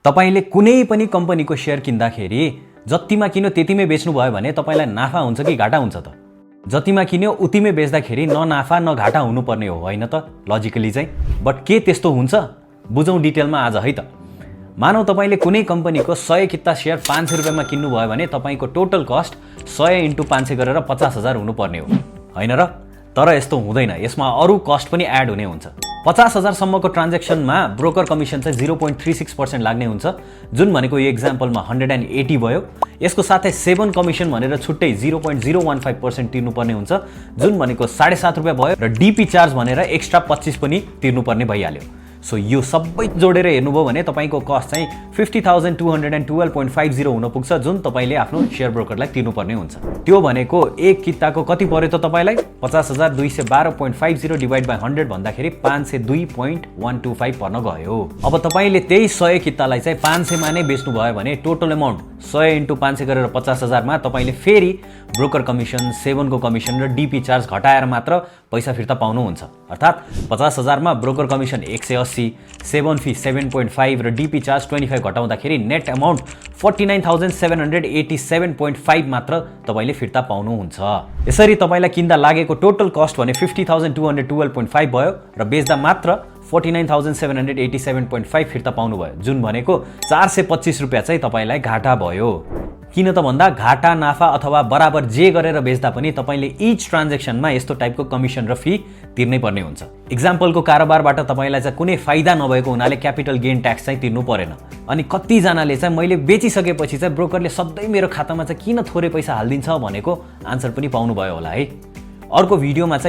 तपाईले कुनै पनि कम्पनीको शेयर किन्दाखेरि जतिमा किन्यो त्यतिमै बेच्नु भयो भने तपाईलाई नाफा हुन्छ कि घाटा हुन्छ त? जतिमा किन्यो उतिमै बेच्दाखेरि न नाफा न घाटा हुनुपर्ने हो हैन त लजिकली चाहिँ। बट के त्यस्तो हुन्छ? बुझौं डिटेलमा आज है त। मानौ तपाईले कुनै कम्पनीको 100 किता शेयर 500 रुपैयाँमा किन्नु भयो भने तपाईको टोटल कस्ट 100 × 500 गरेर 50,000 हुनुपर्ने हो हैन र? तर यस्तो हुँदैन, यसमा अरु कस्ट पनि एड हुने हुन्छ। 50,000 सम्मको ट्रान्ज्याक्सनमा ब्रोकर कमिसन चाहिँ 0.36% लाग्ने हुन्छ, जुन भनेको यो एक्जाम्पलमा 180 भयो। यसको साथै 7 कमिसन भनेर छुट्टै 0.015% तिर्नुपर्ने हुन्छ, जुन भनेको 7.5 रुपैयाँ भयो र डीपी चार्ज भनेर एक्स्ट्रा 25 पनि तिर्नुपर्ने भइहाल्यो। सो यो सबै जोडेर हेर्नुभयो भने तपाईको कस्ट चाहिँ 50,212.50 हुन पुग्छ, जुन तपाईले आफ्नो शेयर ब्रोकरलाई तिर्नुपर्ने हुन्छ। त्यो भनेको एक किताको कति पर्यो त तपाईलाई? 50,212.50 डिवाइड बाइ 100 भन्दाखेरि 502.125 पर्न गयो। अब तपाईले त्यही 100 कितालाई चाहिँ 500 मा नै बेच्नु भयो भने टोटल अमाउन्ट 100 × 500 गरेर 50,000 मा तपाईले फेरि ब्रोकर कमिसन, 7 को कमिसन र डीपी चार्ज घटाएर मात्र पैसा फिर्ता पाउनुहुन्छ। अर्थात 50,000 मा ब्रोकर कमिसन 180, 7 फी 7.5 र डीपी चार्ज 25 घटाउँदाखेरि नेट अमाउन्ट 49,787.5 मात्र तपाईले फिर्ता पाउनुहुन्छ। यसरी तपाईलाई किन्दा लागेको टोटल कस्ट भने 50,212.5 भयो र बेच्दा मात्र 49,787.5 फिर्ता पाउनु भयो, जुन भनेको 425 रुपैयाँ चाहिँ तपाईलाई घाटा भयो। किन त भन्दा घाटा नाफा अथवा बराबर जे गरेर बेच्दा पनि तपाईले इच ट्रान्ज्याक्सनमा यस्तो टाइपको कमिसन र फी तिर्नै पर्ने हुन्छ। एक्जाम्पलको कारोबारबाट तपाईलाई चाहिँ कुनै फाइदा नभएको हुनाले क्यापिटल गेन ट्याक्स चाहिँ तिर्नु परेन। अनि कति जनाले चाहिँ मैले बेचिसकेपछि चाहिँ ब्रोकरले सधैँ मेरो खातामा चाहिँ किन थोरै पैसा हाल्दिन्छ भनेको आन्सर पनि पाउनु भयो होला है। अर्को भिडियोमा चाहिँ